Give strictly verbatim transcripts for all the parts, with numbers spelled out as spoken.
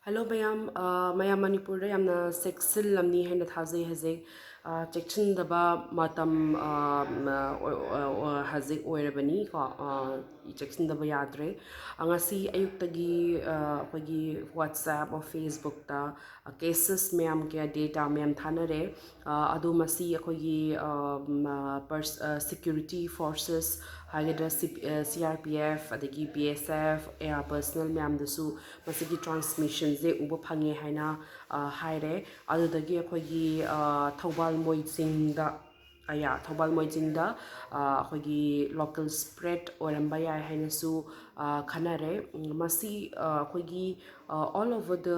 Hello ꯃꯌꯥꯝ꯫ ꯑ, ꯃꯌꯥꯝ ꯃꯅꯤꯄꯨꯔꯗ ꯌꯥꯝꯅ ꯆꯦꯛꯁꯤꯜꯂꯝꯅꯤ ꯍꯥꯏꯅ ꯊꯥꯖꯩ꯫ ꯍꯧꯖꯤꯛ, ꯑ, ꯆꯦꯛꯁꯤꯟꯗꯕ ꯃꯇꯝ, ꯑ, ꯃ, ꯑꯣ, ꯑꯣ, ꯑꯣ, ꯍꯧꯖꯤꯛ ꯑꯣꯏꯔꯕꯅꯤꯀꯣ꯫ ꯑ, ꯆꯦꯛꯁꯤꯟꯗꯕ ꯌꯥꯗ꯭ꯔꯦ꯫ ꯑ, ꯉꯁꯤ ꯑꯌꯨꯛꯇꯒꯤ, ꯑ, ꯑꯩꯈꯣꯏꯒꯤ WhatsApp ꯑꯣꯔ Facebookꯇ, ꯑ, cases ꯃꯌꯥꯝ ꯀꯌꯥ, data ꯃꯌꯥꯝ ꯊꯥꯅꯔꯦ꯫ ꯑ, ꯑꯗꯣ ꯃꯁꯤ ꯑꯩꯈꯣꯏꯒꯤ, ꯑ, ꯃ, ꯄꯔꯁ-, ꯑ, security forces ꯍꯥꯏꯒꯗ꯭ꯔꯥ, ꯁꯤ-, ꯑ, C R P F, ꯑꯗꯒꯤ B S F, air personnel ꯃꯌꯥꯝꯗꯁꯨ ꯃꯁꯤꯒꯤ transmissionꯁꯦ ꯎꯕ ꯐꯪꯉꯦ ꯍꯥꯏꯅ, ꯑ, ꯍꯥꯏꯔꯦ꯫ ꯑꯗꯨꯗꯒꯤ ꯑꯩꯈꯣꯏꯒꯤ, ꯑ, ꯊꯧꯕꯥꯜ ꯃꯣꯏꯖꯤꯡꯗ, ꯑꯌꯥ, ꯊꯧꯕꯥꯜ ꯃꯣꯏꯖꯤꯡꯗ, ꯑ, ꯑꯩꯈꯣꯏꯒꯤ local spread ꯑꯣꯏꯔꯝꯕ ꯌꯥꯏ ꯍꯥꯏꯅꯁꯨ, ꯑ, ꯈꯟꯅꯔꯦ꯫ ꯎꯝ, ꯃꯁꯤ, ꯑ, ꯑꯩꯈꯣꯏꯒꯤ, ꯑ, all over the,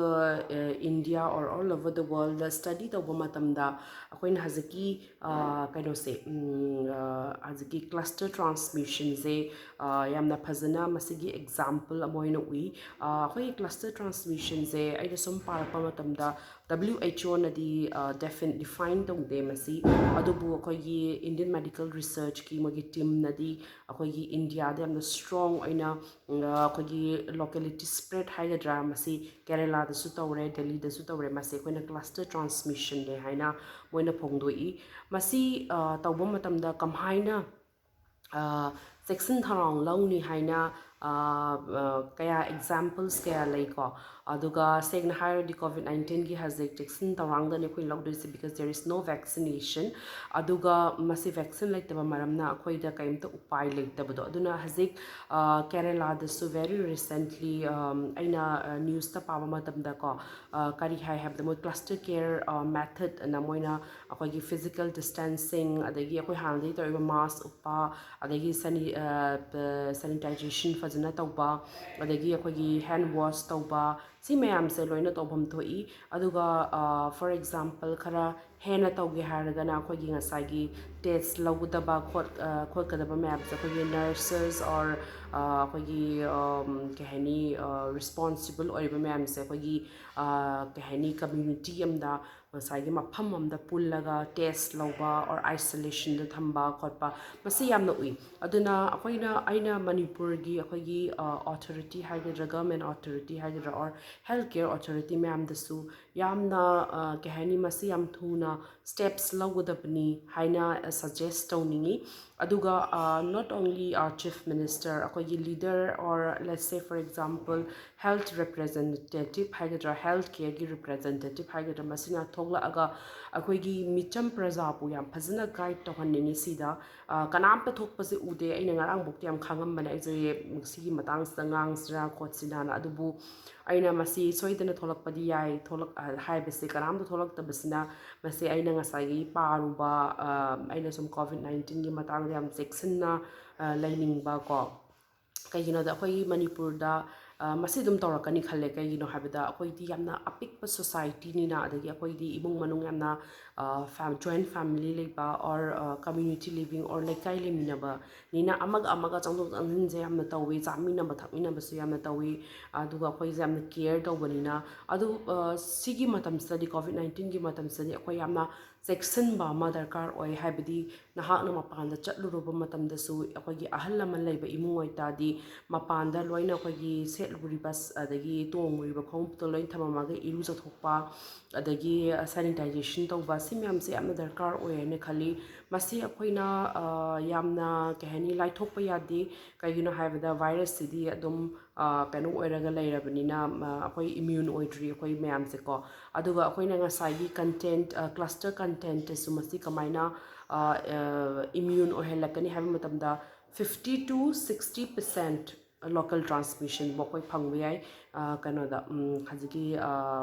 ꯑ, India or all over the worldꯗ study ꯇꯧꯕ ꯃꯇꯝꯗ ꯑꯩꯈꯣꯏꯅ ꯍꯧꯖꯤꯛꯀꯤ, ꯑ, ꯀꯩꯅꯣꯁꯦ, ꯎꯝ, ꯑ, ꯍꯧꯖꯤꯛꯀꯤ cluster transmissionꯁꯦ, ꯑ, ꯌꯥꯝꯅ ꯐꯖꯅ ꯃꯁꯤꯒꯤ example ꯑꯃ ꯑꯣꯏꯅ ꯎꯏ꯫ ꯑ, ꯑꯩꯈꯣꯏꯒꯤ cluster transmissionꯁꯦ ꯑꯩꯅ ꯁꯨꯝ ꯄꯥꯔꯛꯄ ꯃꯇꯝꯗ W H Oꯅꯗꯤ, ꯑ, defin-, define ꯇꯧꯗꯦ ꯃꯁꯤ, ꯑꯗꯨꯕꯨ ꯑꯩꯈꯣꯏꯒꯤ Indian Medical Researchꯀꯤ ꯃꯣꯏꯒꯤ teamꯅꯗꯤ ꯑꯩꯈꯣꯏꯒꯤ Indiaꯗ ꯌꯥꯝꯅ strong ꯑꯣꯏꯅ, ꯎꯝ, ꯑ, ꯑꯩꯈꯣꯏꯒꯤ locality spread ꯍꯥꯏꯒꯗ꯭ꯔꯥ, ꯃꯁꯤ ꯀꯦꯔꯦꯂꯥꯗꯁꯨ ꯇꯧꯔꯦ, ꯗꯦꯜꯂꯤꯗꯁꯨ ꯇꯧꯔꯦ, ꯃꯁꯤ ꯑꯩꯈꯣꯏꯅ cluster transmissionꯅꯦ ꯍꯥꯏꯅ ꯃꯣꯏꯅ ꯐꯣꯡꯗꯣꯛꯏ꯫ ꯃꯁꯤ, ꯑ, ꯇꯧꯕ ꯃꯇꯝꯗ ꯀꯃꯥꯏꯅ, ꯑ, ꯆꯦꯛꯁꯤꯟ ꯊꯧꯔꯥꯡ ꯂꯧꯅꯤ ꯍꯥꯏꯅ, ꯑ, ꯑ, ꯀꯌꯥ examples ꯀꯌꯥ ꯂꯩꯀꯣ꯫ ꯑꯗꯨꯒ ꯁꯦꯡꯅ ꯍꯥꯏꯔꯗꯤ COVID nineteenꯒꯤ ꯍꯧꯖꯤꯛ ꯆꯦꯛꯁꯤꯟ ꯊꯧꯔꯥꯡꯗꯅꯤ ꯑꯩꯈꯣꯏ ꯂꯧꯗꯣꯏꯁꯦ, because there is no vaccination꯫ ꯑꯗꯨꯒ ꯃꯁꯤ vaccine ꯂꯩꯇꯕ ꯃꯔꯝꯅ ꯑꯩꯈꯣꯏꯗ ꯀꯔꯤꯝꯇ ꯎꯄꯥꯏ ꯂꯩꯇꯕꯗꯣ꯫ ꯑꯗꯨꯅ ꯍꯧꯖꯤꯛ, ꯑ, ꯀꯦꯔꯦꯂꯥꯗꯁꯨ very recently, ꯑꯝ, ꯑꯩꯅ, ꯑ, newsꯇ ꯄꯥꯕ ꯃꯇꯝꯗꯀꯣ, ꯑ, ꯀꯔꯤ ꯍꯥꯏ ꯍꯥꯏꯕꯗ ꯃꯣꯏ cluster care, ꯑ, methodꯅ ꯃꯣꯏꯅ ꯑꯩꯈꯣꯏꯒꯤ physical distancing, ꯑꯗꯒꯤ ꯑꯩꯈꯣꯏ ꯍꯥꯟꯅꯗꯒꯤ ꯇꯧꯔꯤꯕ mask ꯎꯞꯄ, ꯑꯗꯒꯤ sani-, ꯑ, ꯄ-, sanitization ꯐꯖꯅ ꯇꯧꯕ, ꯑꯗꯒꯤ ꯑꯩꯈꯣꯏꯒꯤ hand wash ꯇꯧꯕ, ꯁꯤ ꯃꯌꯥꯝꯁꯦ ꯂꯣꯏꯅ ꯇꯧꯐꯝ ꯊꯣꯛꯏ꯫ ꯑꯗꯨꯒ, ꯑ, for example, ꯈꯔ ꯍꯦꯟꯅ ꯇꯧꯒꯦ ꯍꯥꯏꯔꯒꯅ ꯑꯩꯈꯣꯏꯒꯤ ꯉꯁꯥꯏꯒꯤ test ꯂꯧꯒꯗꯕ ꯈꯣꯠ-, ꯑ, ꯈꯣꯠꯀꯗꯕ ꯃꯌꯥꯝꯁꯦ ꯑꯩꯈꯣꯏꯒꯤ nurses or, ꯑꯩꯈꯣꯏꯒꯤ ꯀꯩ ꯍꯥꯏꯅꯤ, ꯔꯦꯁꯄꯣꯟꯁꯤꯕꯜ ꯑꯣꯏꯔꯤꯕ ꯃꯌꯥꯝꯁꯦ ꯑꯩꯈꯣꯏꯒꯤ ꯀꯩ ꯍꯥꯏꯅꯤ, ꯀꯝꯃ꯭ꯌꯨꯅꯤꯇꯤ ꯑꯃꯗ, ꯉꯁꯥꯏꯒꯤ ꯃꯐꯝ ꯑꯃꯗ ꯄꯨꯜꯂꯒ ꯇꯦꯁ ꯂꯧꯕ ꯑꯣꯔ ꯑꯥꯏꯁꯣꯂꯦꯁꯟꯗ ꯊꯝꯕ ꯈꯣꯠꯄ, ꯃꯁꯤ ꯌꯥꯝꯅ ꯎꯏ꯫ ꯑꯗꯨꯅ ꯑꯩꯈꯣꯏꯅ, ꯑꯩꯅ ꯃꯅꯤꯄꯨꯔꯒꯤ ꯑꯩꯈꯣꯏꯒꯤ ꯑꯣꯊꯣꯔꯤꯇꯤ ꯍꯥꯏꯒꯗ꯭ꯔꯥ, ꯒꯚꯔꯟꯃꯦꯟ ꯑꯣꯊꯣꯔꯤꯇꯤ ꯍꯥꯏꯒꯗ꯭ꯔꯥ, ꯑꯣꯔ ꯍꯦꯜꯊ ꯀꯦꯌꯔ ꯑꯣꯊꯣꯔꯤꯇꯤ ꯃꯌꯥꯝꯗꯁꯨ ꯌꯥꯝꯅ ꯀꯩ ꯍꯥꯏꯅꯤ, ꯃꯁꯤ ꯌꯥꯝ ꯊꯨꯅ ꯁ꯭ꯇꯦꯞꯁ ꯂꯧꯒꯗꯕꯅꯤ ꯍꯥꯏꯅ ꯁꯖꯦꯁ ꯇꯧꯅꯤꯡꯉꯤ꯫ ꯑꯗꯨꯒ not only our chief minister, ꯑꯩꯈꯣꯏꯒꯤ leader or let's say for example health representative ꯍꯥꯏꯒꯗ꯭ꯔꯥ, ꯍꯦꯜꯊ ꯀꯦꯌꯔꯒꯤ ꯔꯤꯄ꯭ꯔꯖꯦꯟꯇꯦꯇꯤꯞ ꯍꯥꯏꯒꯗ꯭ꯔꯥ, ꯃꯁꯤꯅ ꯊꯣꯛꯂꯛꯑꯒ ꯑꯩꯈꯣꯏꯒꯤ ꯃꯤꯆꯝ ꯄ꯭ꯔꯖꯥꯕꯨ ꯌꯥꯝ ꯐꯖꯅ ꯒꯥꯏꯗ ꯇꯧꯍꯟꯅꯤꯡꯉꯤ ꯁꯤꯗ꯫ ꯀꯅꯥꯝꯇ ꯊꯣꯛꯄꯁꯦ ꯎꯗꯦ꯫ ꯑꯩꯅ ꯉꯔꯥꯡꯐꯥꯎꯗꯤ ꯌꯥꯝ ꯈꯪꯉꯝꯕꯅꯦ ꯑꯩꯁꯦ ꯁꯤꯒꯤ ꯃꯇꯥꯡꯁꯤꯗ ꯉꯥꯡꯁꯤꯔꯥ ꯈꯣꯠꯁꯤꯔꯥꯅ꯫ ꯑꯗꯨꯕꯨ ꯑꯩꯅ ꯃꯁꯤ ꯁꯣꯏꯗꯅ ꯊꯣꯛꯂꯛꯄꯗꯤ ꯌꯥꯏ, ꯊꯣꯛꯂꯛ-, ꯍꯥꯏꯕꯁꯦ ꯀꯅꯥꯝꯇ ꯊꯣꯛꯂꯛꯇꯕꯁꯤꯅ, ꯃꯁꯤ ꯑꯩꯅ ꯉꯁꯥꯏꯒꯤ ꯄꯥꯔꯨꯕ, ꯑꯩꯅ ꯁꯨꯝ ꯀꯣꯚꯤꯗ ꯅꯥꯏꯟꯇꯤꯟꯒꯤ ꯃꯇꯥꯡꯗ ꯌꯥꯝ ꯆꯦꯛꯁꯤꯟꯅ ꯂꯩꯅꯤꯡꯕ ꯀꯣ꯫ ꯀꯩꯒꯤꯅꯣꯗ ꯑꯩꯈꯣꯏꯒꯤ ꯃꯅꯤꯄꯨꯔꯗ ꯃꯁꯤ ꯑꯗꯨꯝ ꯇꯧꯔꯛꯀꯅꯤ ꯈꯜꯂꯦ꯫ ꯀꯩꯒꯤꯅꯣ ꯍꯥꯏꯕꯗ ꯑꯩꯈꯣꯏꯗꯤ ꯌꯥꯝꯅ ꯑꯄꯤꯛꯄ ꯁꯣꯁꯥꯏꯇꯤꯅꯤꯅ, ꯑꯗꯒꯤ ꯑꯩꯈꯣꯏꯗꯤ ꯏꯃꯨꯡ ꯃꯅꯨꯡ ꯌꯥꯝꯅ ꯖꯣꯏꯟ ꯐꯦꯃꯤꯂꯤ ꯂꯩꯕ ꯑꯣꯔ ꯀꯝꯃ꯭ꯌꯨꯅꯤꯇꯤ ꯂꯤꯕꯤꯡ ꯑꯣꯔ ꯂꯩꯀꯥꯏ ꯂꯩꯃꯤꯟꯅꯕꯅꯤꯅ ꯑꯃꯒ ꯑꯃꯒ ꯆꯪꯊꯣꯛ ꯆꯪꯁꯤꯟꯁꯦ ꯌꯥꯝꯅ ꯇꯧꯋꯤ, ꯆꯥꯃꯤꯟꯅꯕ ꯊꯛꯃꯤꯟꯅꯕꯁꯨ ꯌꯥꯝꯅ ꯇꯧꯋꯤ꯫ ꯑꯗꯨꯒ ꯑꯩꯈꯣꯏꯁꯦ ꯌꯥꯝꯅ ꯀꯦꯌꯔ ꯇꯧꯕꯅꯤꯅ꯫ ꯑꯗꯨ ꯁꯤꯒꯤ ꯃꯇꯝꯁꯤꯗꯗꯤ, ꯀꯣꯚꯤꯗ ꯅꯥꯏꯟꯇꯤꯟꯒꯤ ꯃꯇꯝꯁꯤꯗꯗꯤ ꯑꯩꯈꯣꯏ ꯌꯥꯝꯅ ꯆꯦꯛꯁꯤꯟꯕ ꯑꯃ ꯗꯔꯀꯥꯔ ꯑꯣꯏ꯫ ꯍꯥꯏꯕꯗꯤ ꯅꯍꯥꯛꯅ ꯃꯄꯥꯟꯗ ꯆꯠꯂꯨꯔꯕ ꯃꯇꯝꯗꯁꯨ ꯑꯩꯈꯣꯏꯒꯤ ꯑꯍꯜ ꯂꯃꯟ ꯂꯩꯕ ꯏꯃꯨꯡ ꯑꯣꯏꯇꯥꯔꯗꯤ ꯃꯄꯥꯟꯗ ꯂꯣꯏꯅ ꯑꯩꯈꯣꯏꯒꯤ ꯁꯦꯠꯂꯨꯔꯤꯕ ꯑꯗꯒꯤ ꯇꯣꯡꯉꯨꯔꯤꯕ ꯈꯣꯡꯎꯞꯇꯣ ꯂꯣꯏꯅ ꯊꯝꯃꯝꯃꯒ ꯏꯔꯨꯖꯊꯣꯛꯄ, ꯑꯗꯒꯤ ꯁꯦꯅꯤꯇꯥꯏꯖꯦꯁꯟ ꯇꯧꯕ, ꯁꯤ ꯃꯌꯥꯝꯁꯦ ꯌꯥꯝꯅ ꯗꯔꯀꯥꯔ ꯑꯣꯏ ꯍꯥꯏꯅ ꯈꯜꯂꯤ꯫ ꯃꯁꯤ ꯑꯩꯈꯣꯏꯅ ꯌꯥꯝꯅ ꯀꯩ ꯍꯥꯏꯅꯤ, ꯂꯥꯏꯊꯣꯛꯄ ꯌꯥꯗꯦ꯫ ꯀꯩꯒꯤꯅꯣ ꯍꯥꯏꯕꯗ ꯚꯥꯏꯔꯁꯁꯤꯗꯤ ꯑꯗꯨꯝ ꯀꯩꯅꯣ ꯑꯣꯏꯔꯒ ꯂꯩꯔꯕꯅꯤꯅ, ꯑꯩꯈꯣꯏ ꯏꯃ꯭ꯌꯨꯟ ꯑꯣꯏꯗ꯭ꯔꯤ ꯑꯩꯈꯣꯏ ꯃꯌꯥꯝꯁꯦꯀꯣ꯫ ꯑꯗꯨꯒ ꯑꯩꯈꯣꯏꯅ ꯉꯁꯥꯏꯒꯤ ꯀꯟꯇꯦꯟꯠ, ꯀ꯭ꯂꯁꯇꯔ ꯀꯟꯇꯦꯟꯠꯇꯁꯨ ꯃꯁꯤ ꯀꯃꯥꯏꯅ ꯏꯃ꯭ꯌꯨꯟ ꯑꯣꯏꯍꯜꯂꯛꯀꯅꯤ ꯍꯥꯏꯕ ꯃꯇꯝꯗ, fifty to sixty percent local transmission ꯐꯥꯎ ꯑꯩꯈꯣꯏ ꯐꯪꯕ ꯌꯥꯏ꯫ ꯑ, ꯀꯩꯅꯣꯗ, ꯎꯝ, ꯍꯧꯖꯤꯛꯀꯤ, ꯑ,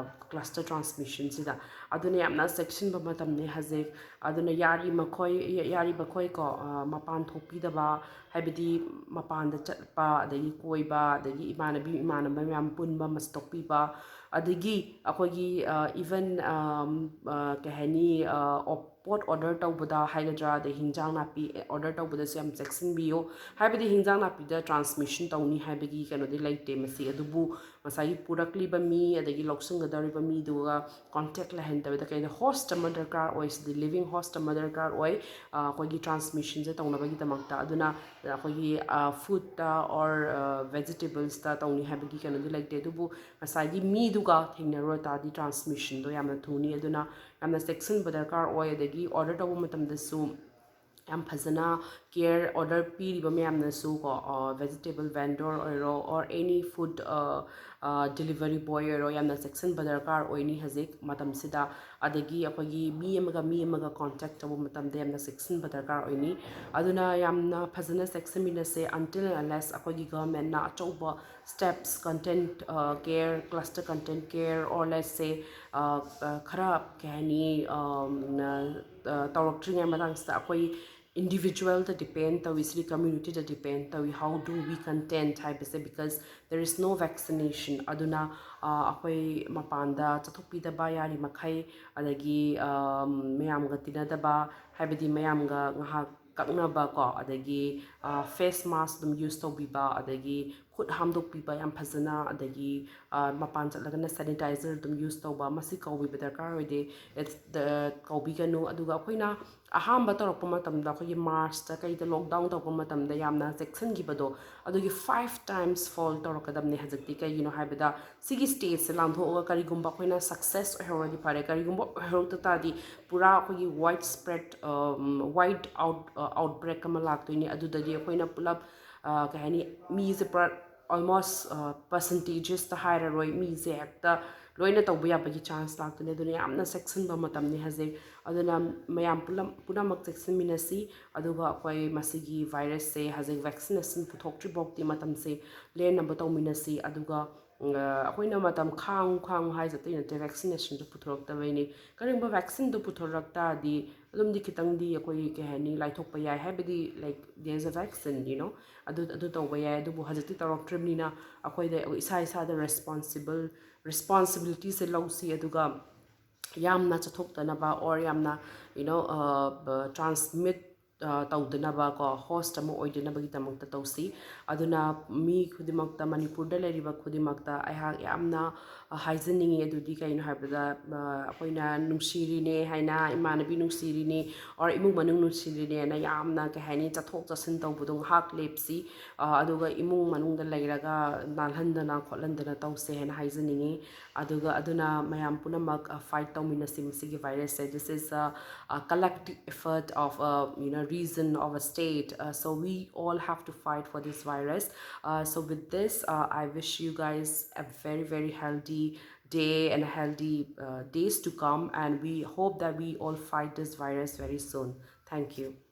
cluster transmission ꯁꯤꯗ꯫ ꯑꯗꯨꯅ ꯌꯥꯝꯅ ꯆꯦꯛꯁꯤꯟꯕ ꯃꯇꯝꯅꯤ ꯍꯧꯖꯤꯛ꯫ ꯑꯗꯨꯅ ꯌꯥꯔꯤ ꯃꯈꯩ, ꯌꯥꯔꯤ ꯃꯈꯩ ꯀꯣ, ꯑ, ꯃꯄꯥꯟ ꯊꯣꯛꯄꯤꯗꯕ, ꯍꯥꯏꯕꯗꯤ ꯃꯄꯥꯟꯗ ꯆꯠꯄ, ꯑꯗꯒꯤ ꯀꯣꯏꯕ, ꯑꯗꯒꯤ ꯏꯃꯥꯟꯅꯕꯤ ꯏꯃꯥꯟꯅꯕ ꯃꯌꯥꯝ ꯄꯨꯟꯕ, ꯃꯁꯇꯣꯛꯄꯤꯕ, ꯑꯗꯒꯤ ꯑꯩꯈꯣꯏꯒꯤ, ꯑ, even, ꯑꯝ, ꯑ, ꯀꯩ ꯍꯥꯏꯅꯤ, ꯑ, ꯑꯣꯞ-, ꯄꯣꯠ order ꯇꯧꯕꯗ ꯍꯥꯏꯒꯗ꯭ꯔꯥ, ꯑꯗꯩ ꯍꯤꯟꯖꯥꯡ ꯅꯥꯄꯤ order ꯇꯧꯕꯗꯁꯨ ꯌꯥꯝ ꯆꯦꯛꯁꯤꯟꯕꯤꯌꯨ꯫ ꯍꯥꯏꯕꯗꯤ ꯍꯤꯟꯖꯥꯡ ꯅꯥꯄꯤꯗ transmission ꯇꯧꯅꯤ ꯍꯥꯏꯕꯒꯤ ꯀꯩꯅꯣꯗꯤ ꯂꯩꯇꯦ ꯃꯁꯤ, ꯑꯗꯨꯕꯨ ꯉꯁꯥꯏꯒꯤ ꯄꯨꯔꯛꯂꯤꯕ ꯃꯤ, ꯑꯗꯒꯤ ꯂꯧꯁꯤꯟꯒꯗꯧꯔꯤꯕ ꯃꯤꯗꯨꯒ contact ꯂꯩꯍꯟꯗꯕꯗ ꯀꯩꯗ host ꯑꯃ ꯗꯔꯀꯥꯔ ꯑꯣꯏ꯫ ꯁꯤꯗꯤ living host ꯑꯃ ꯗꯔꯀꯥꯔ ꯑꯣꯏ, ꯑ, ꯑꯩꯈꯣꯏꯒꯤ transmission ꯁꯦ ꯇꯧꯅꯕꯒꯤꯗꯃꯛꯇ꯫ ꯑꯗꯨꯅ ꯑꯩꯈꯣꯏꯒꯤ, ꯑ, food ꯇ or, ꯑ, vegetable ꯁꯇ ꯇꯧꯅꯤ ꯍꯥꯏꯕꯒꯤ ꯀꯩꯅꯣꯗꯤ ꯂꯩꯇꯦ, ꯑꯗꯨꯕꯨ ꯉꯁꯥꯏꯒꯤ ꯃꯤꯗꯨꯒ ꯊꯦꯡꯅꯔꯨ ꯇꯥꯔꯗꯤ transmission ꯗꯣ ꯌꯥꯝꯅ ꯊꯨꯅꯤ꯫ ꯑꯗꯨꯅ ꯌꯥꯝꯅ ꯆꯦꯛꯁꯤꯟꯕ ꯗꯔꯀꯥꯔ ꯑꯣꯏ꯫ ꯑꯗꯒꯤ order ꯇꯧꯕ ꯃꯇꯝꯗꯁꯨ ꯌꯥꯝ ꯐꯖꯅ care, order ꯄꯤꯔꯤꯕ ꯃꯌꯥꯝꯅꯁꯨ ꯀꯣ, ꯑ, vegetable vendor ꯑꯣꯏꯔꯣ or any food, ꯑ, ꯑ, delivery boy ꯑꯣꯏꯔꯣ, ꯌꯥꯝꯅ ꯆꯦꯛꯁꯤꯟꯕ ꯗꯔꯀꯥꯔ ꯑꯣꯏꯅꯤ ꯍꯧꯖꯤꯛ ꯃꯇꯝꯁꯤꯗ꯫ ꯑꯗꯒꯤ ꯑꯩꯈꯣꯏꯒꯤ ꯃꯤ ꯑꯃꯒ ꯃꯤ ꯑꯃꯒ contact ꯇꯧꯕ ꯃꯇꯝꯗ ꯌꯥꯝꯅ ꯆꯦꯛꯁꯤꯟꯕ ꯗꯔꯀꯥꯔ ꯑꯣꯏꯅꯤ꯫ ꯑꯗꯨꯅ ꯌꯥꯝꯅ ꯐꯖꯅ ꯆꯦꯛꯁꯤꯟꯃꯤꯟꯅꯁꯦ, until and unless ꯑꯩꯈꯣꯏꯒꯤ government ꯅ ꯑꯆꯧꯕ steps, content, ꯑ, care, cluster content care, or let's say, ꯑ, ꯑ, ꯈꯔ, ꯀꯩ ꯍꯥꯏꯅꯤ, ꯑꯝ, ꯑ, ꯑ, ꯇꯧꯔꯛꯇ꯭ꯔꯤꯉꯩ ꯃꯇꯥꯡꯁꯤꯗ ꯑꯩꯈꯣꯏ individual ꯗ depend ꯇꯧꯏ, ꯁꯤꯗꯤ community ꯗ depend ꯇꯧꯏ, how do we content ꯍꯥꯏꯕꯁꯦ, because there is no vaccination꯫ ꯑꯗꯨꯅ, ꯑ, ꯑꯩꯈꯣꯏ ꯃꯄꯥꯟꯗ ꯆꯠꯊꯣꯛꯄꯤꯗꯕ ꯌꯥꯔꯤ ꯃꯈꯩ, ꯑꯗꯒꯤ, ꯑꯝ, ꯃꯌꯥꯝꯒ ꯇꯤꯟꯅꯗꯕ, ꯍꯥꯏꯕꯗꯤ ꯃꯌꯥꯝꯒ ꯉꯥꯏꯍꯥꯛ ꯀꯛꯅꯕ ꯀꯣ, ꯑꯗꯒꯤ, ꯑ, face mask ꯑꯗꯨꯝ use ꯇꯧꯕꯤꯕ, ꯑꯗꯒꯤ ꯈꯨꯠ ꯍꯥꯝꯗꯣꯛꯄꯤꯕ ꯌꯥꯝ ꯐꯖꯅ, ꯑꯗꯒꯤ, ꯑ, ꯃꯄꯥꯟ ꯆꯠꯂꯒꯅ sanitizer ꯑꯗꯨꯝ use ꯇꯧꯕ, ꯃꯁꯤ ꯀꯥꯎꯕꯤꯕ ꯗꯔꯀꯥꯔ ꯑꯣꯏꯗꯦ꯫ It's the, ꯀꯥꯎꯕꯤꯒꯅꯨ꯫ ꯑꯗꯨꯒ ꯑꯩꯈꯣꯏꯅ ꯑꯍꯥꯟꯕ ꯇꯧꯔꯛꯄ ꯃꯇꯝꯗ, ꯑꯩꯈꯣꯏꯒꯤ March ꯇ ꯀꯩꯗ lockdown ꯇꯧꯔꯛꯄ ꯃꯇꯝꯗ ꯌꯥꯝꯅ ꯆꯦꯛꯁꯤꯟꯈꯤꯕꯗꯣ, ꯑꯗꯨꯒꯤ five times fold ꯇꯧꯔꯛꯀꯗꯕꯅꯦ ꯍꯧꯖꯤꯛꯇꯤ꯫ ꯀꯩꯒꯤꯅꯣ ꯍꯥꯏꯕꯗ, ꯁꯤꯒꯤ stage ꯁꯦ ꯂꯥꯟꯊꯣꯛꯑꯒ ꯀꯔꯤꯒꯨꯝꯕ ꯑꯩꯈꯣꯏꯅ success ꯑꯣꯏꯍꯧꯔꯗꯤ ꯐꯔꯦ, ꯀꯔꯤꯒꯨꯝꯕ ꯑꯣꯏꯍꯧꯔꯛꯇ ꯇꯥꯔꯗꯤ ꯄꯨꯔꯥ ꯑꯩꯈꯣꯏꯒꯤ wide spread, ꯑꯝ, wide out, ꯑ, outbreak ꯑꯃ ꯂꯥꯛꯇꯣꯏꯅꯤ꯫ ꯑꯗꯨꯗꯗꯤ ꯑꯩꯈꯣꯏꯅ ꯄꯨꯂꯞ, ꯑ, ꯀꯩ ꯍꯥꯏꯅꯤ, ꯃꯤꯁꯦ ꯄꯨꯔꯥ almost, ꯑ, percentages ꯇ ꯍꯥꯏꯔꯔꯣꯏ, ꯃꯤꯁꯦ ꯍꯦꯛꯇ ꯂꯣꯏꯅ ꯇꯧꯕ ꯌꯥꯕꯒꯤ chance ꯂꯥꯛꯇꯣꯏꯅꯤ꯫ ꯑꯗꯨꯅ ꯌꯥꯝꯅ ꯆꯦꯛꯁꯤꯟꯕ ꯃꯇꯝꯅꯤ ꯍꯧꯖꯤꯛ꯫ ꯑꯗꯨꯅ ꯃꯌꯥꯝ ꯄꯨꯂꯞ, ꯄꯨꯝꯅꯃꯛ ꯆꯦꯛꯁꯤꯟꯃꯤꯟꯅꯁꯤ꯫ ꯑꯗꯨꯒ ꯑꯩꯈꯣꯏ ꯃꯁꯤꯒꯤ virus ꯁꯦ ꯍꯧꯖꯤꯛ vaccination ꯄꯨꯊꯣꯛꯇ꯭ꯔꯤ ꯐꯥꯎꯗꯤ ꯃꯇꯝꯁꯦ ꯂꯦꯟꯅꯕ ꯇꯧꯃꯤꯟꯅꯁꯤ꯫ ꯑꯗꯨꯒ ꯑꯩꯈꯣꯏꯅ ꯃꯇꯝ ꯈꯥꯡꯉꯨ ꯈꯥꯡꯉꯨ ꯍꯥꯏꯁꯦ ꯑꯇꯩ ꯅꯠꯇꯦ, ꯚꯦꯛꯁꯤꯅꯦꯁꯟꯗꯣ ꯄꯨꯊꯣꯔꯛꯇꯕꯩꯅꯤ꯫ ꯀꯔꯤꯒꯨꯝꯕ ꯚꯦꯛꯁꯤꯟꯗꯣ ꯄꯨꯊꯣꯔꯛ ꯇꯥꯔꯗꯤ ꯑꯗꯨꯝꯗꯤ ꯈꯤꯇꯪꯗꯤ ꯑꯩꯈꯣꯏ, ꯀꯩ ꯍꯥꯏꯅꯤ, ꯂꯥꯏꯊꯣꯛꯄ ꯌꯥꯏ, ꯍꯥꯏꯕꯗꯤ, like, there is a vaccine, you know, ꯑꯗꯨ ꯑꯗꯨ ꯇꯧꯕ ꯌꯥꯏ꯫ ꯑꯗꯨꯕꯨ ꯍꯧꯖꯤꯛꯇꯤ ꯇꯧꯔꯛꯇ꯭ꯔꯤꯕꯅꯤꯅ ꯑꯩꯈꯣꯏꯗ, ꯏꯁꯥ ꯏꯁꯥꯗ ꯔꯦꯁꯄꯣꯟꯁꯤꯕꯜ ꯔꯦꯁꯄꯣꯟꯁꯤꯕꯤꯂꯤꯇꯤꯁꯦ ꯂꯧꯁꯤ꯫ ꯑꯗꯨꯒ ꯌꯥꯝꯅ ꯆꯠꯊꯣꯛꯇꯅꯕ, or ꯌꯥꯝꯅ, you know, transmit ꯇꯧꯗꯅꯕ ꯀꯣ, ꯍꯣꯁ ꯑꯃ ꯑꯣꯏꯗꯅꯕꯒꯤꯗꯃꯛꯇ ꯇꯧꯁꯤ꯫ ꯑꯗꯨꯅ ꯃꯤ ꯈꯨꯗꯤꯡꯃꯛꯇ, ꯃꯅꯤꯄꯨꯔꯗ ꯂꯩꯔꯤꯕ ꯈꯨꯗꯤꯡꯃꯛꯇ ꯑꯩꯍꯥꯛ ꯌꯥꯝꯅ ꯍꯥꯏꯖꯅꯤꯡꯉꯤ꯫ ꯑꯗꯨꯗꯤ ꯀꯩꯅꯣ ꯍꯥꯏꯕꯗ, ꯑꯩꯈꯣꯏꯅ ꯅꯨꯡꯁꯤꯔꯤꯅꯦ ꯍꯥꯏꯅ, ꯏꯃꯥꯟꯅꯕꯤ ꯅꯨꯡꯁꯤꯔꯤꯅꯤ, or ꯏꯃꯨꯡ ꯃꯅꯨꯡ ꯅꯨꯡꯁꯤꯔꯤꯅꯦꯅ ꯌꯥꯝꯅ, ꯀꯩ ꯍꯥꯏꯅꯤ, ꯆꯠꯊꯣꯛ ꯆꯠꯁꯤꯟ ꯇꯧꯕꯗꯣ ꯉꯥꯏꯍꯥꯛ ꯂꯦꯞꯁꯤ꯫ ꯑꯗꯨꯒ ꯏꯃꯨꯡ ꯃꯅꯨꯡꯗ ꯂꯩꯔꯒ ꯅꯥꯜꯍꯟꯗꯅ ꯈꯣꯠꯍꯟꯗꯅ ꯇꯧꯁꯦ ꯍꯥꯏꯅ ꯍꯥꯏꯖꯅꯤꯡꯉꯤ꯫ ꯑꯗꯨꯒ ꯑꯗꯨꯅ ꯃꯌꯥꯝ ꯄꯨꯝꯅꯃꯛ ꯐꯥꯏꯠ ꯇꯧꯃꯤꯟꯅꯁꯤ ꯃꯁꯤꯒꯤ ꯚꯥꯏꯔꯁꯁꯦ꯫ This is a, a collective effort of a, you know, region, of a state. Uh, so we all have to fight for this virus. Uh, so with this, uh, I wish you guys a very, very healthy day and healthy uh, days to come, and we hope that we all fight this virus very soon. Thank you.